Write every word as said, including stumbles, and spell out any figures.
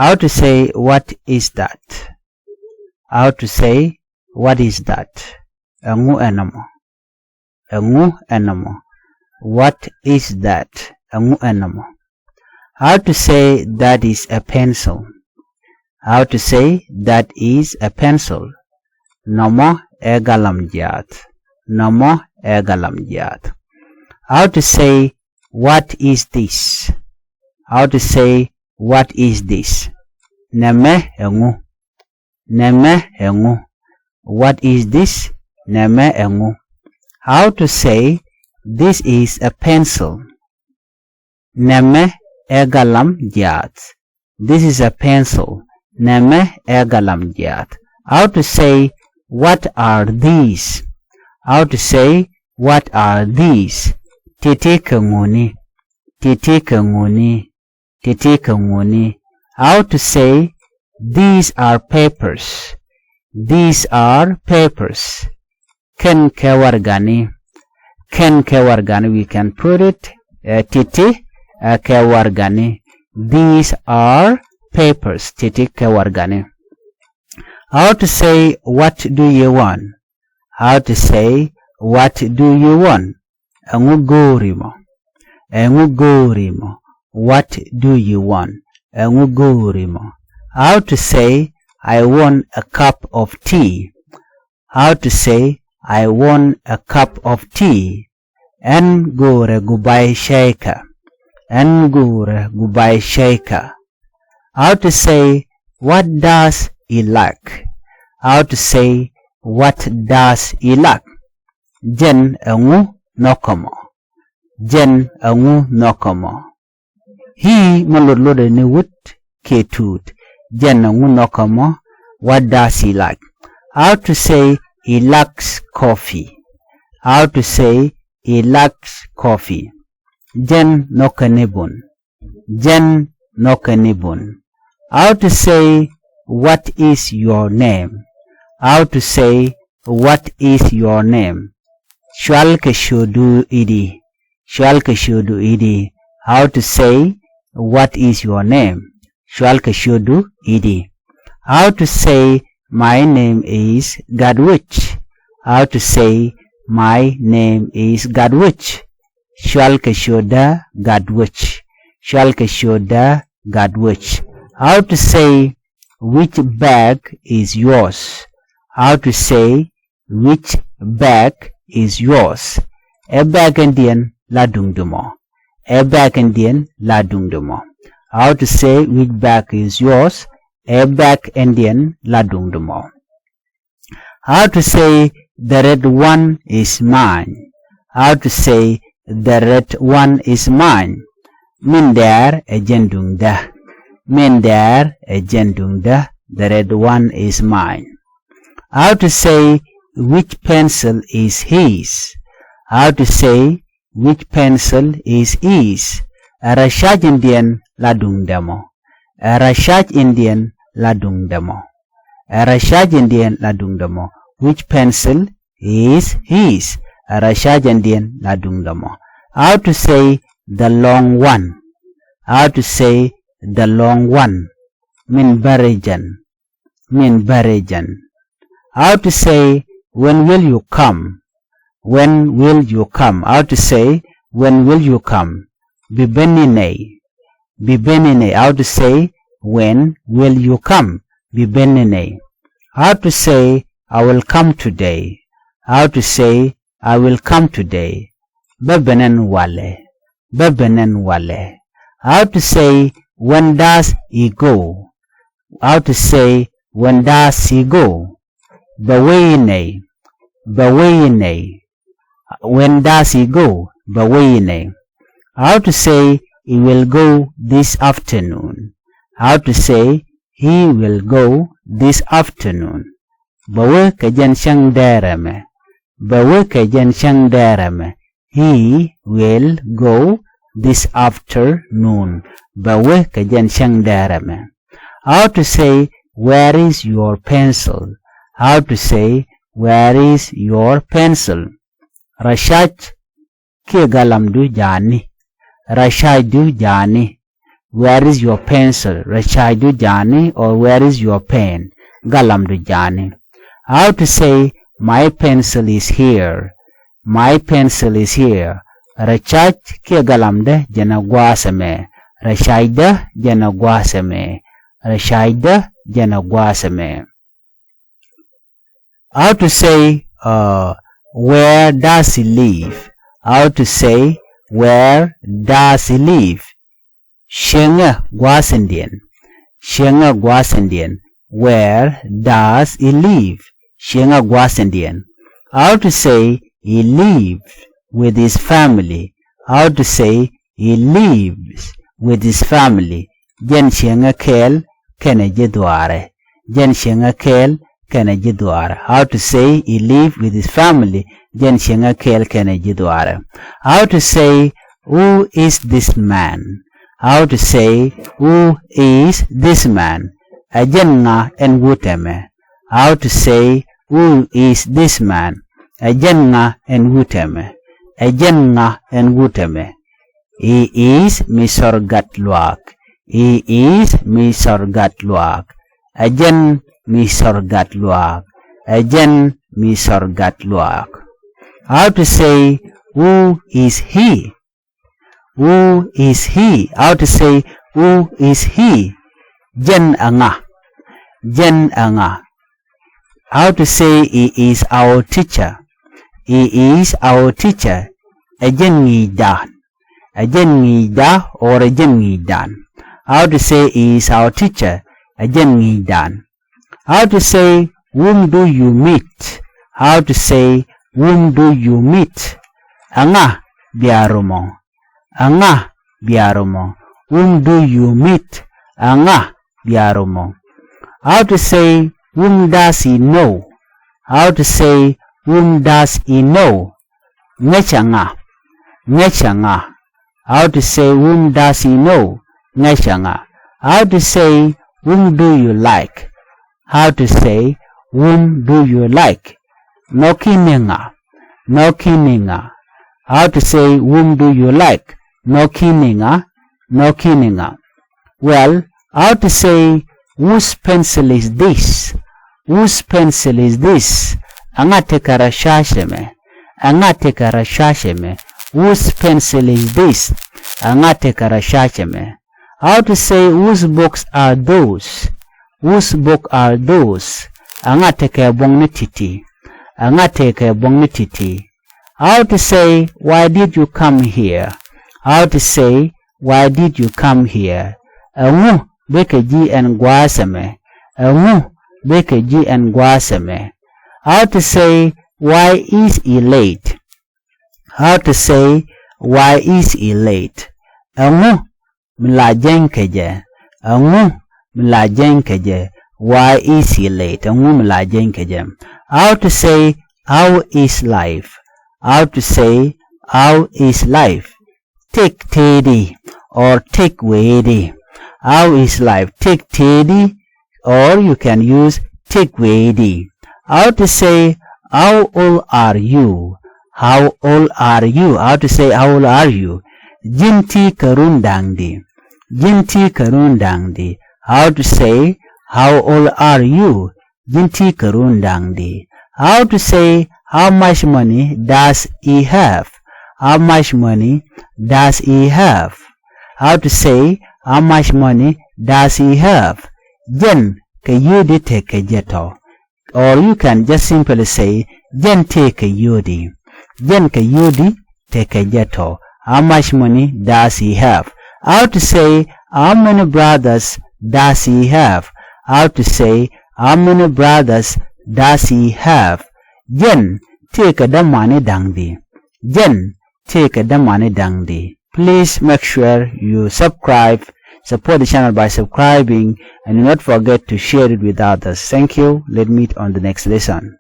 How to say, "What is that?" How to say, "What is that?" Ɛŋu ɛnɔmɔ? Ɛŋu ɛnɔmɔ? What is that? Ɛŋu ɛnɔmɔ? How to say, "That is a pencil"? How to say, "That is a pencil"? Nɔmɔ ɛ galam jiaath. Nɔmɔ ɛ galam jiaath. How to say, "What is this?" How to say, "What is this?" Nɛmɛ ɛŋu? Nɛmɛ ɛŋu? What is this? Nɛmɛ ɛŋu? How to say, "This is a pencil"? Nɛmɛ ɛ galam jiaath. This is a pencil. Nɛmɛ ɛ galam jiaath. How to say, "What are these?" How to say, "What are these?" Ti̱ti̱ kɛ ŋuni? Ti̱ti̱ kɛ ŋuni? Ti̱ti̱ kɛ ŋuni? How to say, "These are papers"? These are papers. Kɛn kɛ warɛgani. Kɛn kɛ warɛgani. We can put it, uh, ti̱ti̱, uh, kɛ warɛgani. These are papers. Ti̱ti̱ kɛ warɛgani. How to say, "What do you want?" How to say, "What do you want?" Ɛŋu go̱o̱ri mɔ? Ɛŋu go̱o̱ri mɔ? What do you want? Ɛŋu go̱o̱ri mɔ? How to say, "I want a cup of tea"? How to say, "I want a cup of tea"? Ɛn go̱o̱rɛ guba̱a̱y cäykä. Ɛn go̱o̱rɛ guba̱a̱y cäykä. How to say, "What does he like?" How to say, "What does he like?" Jɛn ɛŋu nhɔkä mɔ? Jɛn ɛŋu nhɔkä mɔ? He mɔ lot lotdɛ ni wut kiɛ tuut. Jɛn ɛŋu nhɔkä mɔ? What does he like? How to say, "He likes coffee"? How to say, "He likes coffee"? Jɛn nhɔkä ni bun. Jɛn nhɔkä ni bun. How to say, "What is your name?" How to say, "What is your name?" Cual kɛ ciötdu i̱di? Cual kɛ ciötdu i̱di? How to say, "What is your name?" Cual kɛ ciötdu i̱di? How to say, "My name is Gatwec"? How to say, "My name is Gatwec"? Cual kɛ ciötdä Gatwec. Cual kɛ ciötdä Gatwec. How to say, "Which bag is yours?" How to say, "Which bag is yours?" Ɛ bag ɛndiɛn la duŋdu mɔ? Ɛ bag ɛndiɛn la duŋdu mɔ? How to say, "Which bag is yours?" Ɛ bag ɛndiɛn la duŋdu mɔ? How to say, "The red one is mine"? How to say, "The red one is mine"? Min dɛɛr ɛ jɛn duŋdä. Min dɛɛr ɛ jɛn duŋdä. The red one is mine. How to say, "Which pencil is his?" How to say, "Which pencil is his?" Ɛ rɔ̱ ca̱c ɛndiɛn la duŋdɛ mɔ? Ɛ rɔ̱ ca̱c ɛndiɛn la duŋdɛ mɔ? Ɛ rɔ̱ ca̱c ɛndiɛn la duŋdɛ mɔ? Which pencil is his? Ɛ rɔ̱ ca̱c ɛndiɛn la duŋdɛ mɔ? How to say, "The long one"? How to say, "The long one"? Min bärɛ jɛn. Min bärɛ jɛn. How to say, "When will you come?" When will you come? How to say, "When will you come?" Bi ben ni nɛy? Bi ben ni nɛy? How to say, "When will you come?" Bi ben ni nɛy? How to say, "I will come today"? How to say, "I will come today"? Bä ben ɛn walɛ. Bä ben ɛn walɛ. How to say, "When does he go?" How to say, "When does he go?" Bɛ wee i̱ nɛy? Bɛ wee i̱ nɛy? When does he go? Bɛ wee i̱ nɛy? How to say, "He will go this afternoon"? How to say, "He will go this afternoon"? Bɛ wee kɛ jɛn cäŋ dɛɛrɛ mɛ. Bɛ wee kɛ jɛn cäŋ dɛɛrɛ mɛ. He will go this afternoon. Bɛ wee kɛ jɛn cäŋ dɛɛrɛ mɛ. How to say, "Where is your pencil?" How to say, "Where is your pencil?" Rɔ̱ ca̱c kiɛ galamdu ja̱a̱ni. Rɔ̱ ca̱cdu ja̱a̱ni. Where is your pencil? Rɛcacdu ja̱a̱ni, or where is your pen? Galamdu ja̱a̱ni. How to say, my pencil is here. My pencil is here. Rɛcac kiɛ galamdä jɛn ɛ gua̱a̱th ɛmɛ. Rɛcacdä jɛn ɛ gua̱a̱th ɛmɛ. Rɛcacdä jɛn ɛ gua̱a̱th ɛmɛ. How to say, uh, where does he live? How to say, where does he live? Cieŋɛ gua̱a̱thindiɛn. Cieŋɛ gua̱a̱thindiɛn. Where does he live? Cieŋɛ gua̱a̱thindiɛn. How to say, he lives with his family? How to say, he lives with his family? Jɛn cieŋɛ kɛɛl kɛnɛ ji̱ dhuaarɛ. Jɛn cieŋɛ kɛɛl kɛnɛ ji̱ dhuaarɛ. How to say, he lives with his family? Jɛn cieŋɛ kɛɛl kɛnɛ ji̱ dhuaarɛ. How to say, who is this man? How to say, who is this man? Ɛ jɛn ŋa ɛn wut ɛmɛ? How to say, who is this man? Ɛ jɛn ŋa ɛn wut ɛmɛ? Ɛ jɛn ŋa ɛn wut ɛmɛ? He is Mister Gatluak. He is Mister Gatluak. Ɛ jɛn Mister Gatluak. Ɛ jɛn Mister Gatluak. How to say, who is he? Who is he? How to say, who is he? Jɛn ɛ ŋa? Jɛn ɛ ŋa? How to say, he is our teacher? He is our teacher. Ɛ jɛn ŋi̱i̱cdan. Ɛ jɛn ŋi̱i̱cdan, or ɛ jɛn ŋi̱i̱cdan. How to say, he is our teacher? Ɛ jɛn ŋi̱i̱cdan. How to say, whom do you meet? How to say, whom do you meet? Ɛ ŋa bia romɔ? Ɛ ŋa bia romɔ? Whom do you meet? Ɛ ŋa bia romɔ? How to say, whom does he know? How to say, whom does he know? Ŋäcɛ ŋa? Ŋäcɛ ŋa? How to say, whom does he know? Ŋäcɛ ŋa? How to say, whom do you like? How to say, whom do you like? Nhɔki ni ŋa? Nhɔki ni ŋa? How to say, whom do you like? Nhɔki ni ŋa? Nhɔki ni ŋa? Well, how to say, whose pencil is this? Whose pencil is this? Ɛ ŋa tekɛ rɛcacɛ mɛ? Ɛ ŋa tekɛ rɛcacɛ mɛ? Whose pencil is this? Ɛ ŋa tekɛ rɛcacɛ mɛ? How to say, whose books are those? Whose book are those? Ɛ ŋa tekɛ buɔ̱ŋni ti̱ti̱? Ɛ ŋa tekɛ buɔ̱ŋni ti̱ti̱? How to say, why did you come here? How to say, why did you come here? Ɛŋu bekɛ ji̱ ɛn gua̱a̱th ɛmɛ? Ɛŋu bekɛ ji̱ ɛn gua̱a̱th ɛmɛ? How to say, why is he late? How to say, why is he late? Ɛŋu mi la jɛny kɛ jɛ? Ɛŋu mi la jɛny kɛ jɛ? Why is he late? Ɛŋu mi la jɛny kɛ jɛ? How to say, how is life? How to say, how is life? Tëk tëëdi or tëk wëëdi. How is life? Tëk tëëdi, or you can use tëk wëëdi. How to say, how old are you? How old are you? How to say, how old are you? Ji̱n ti kɛ run da̱ŋdi? Ji̱n ti kɛ run da̱ŋdi? How to say, how old are you? Ji̱n ti kɛ run da̱ŋdi? How to say, how much money does he have? How much money does he have? How to say, how much money does he have? Jɛn kɛ yio̱o̱di tekɛ jɛ tɔ? Or you can just simply say, jɛn tekɛ yio̱o̱di. Jɛn kɛ yio̱o̱di tekɛ jɛ tɔ? How much money does he have? How to say, how many brothers does he have? How to say, how many brothers does he have? Jɛn tekɛ dämani da̱ŋdi? Jɛn tekɛ dämani da̱ŋdi? Please make sure you subscribe. Support the channel by subscribing and do not forget to share it with others. Thank you. Let meet on the next lesson.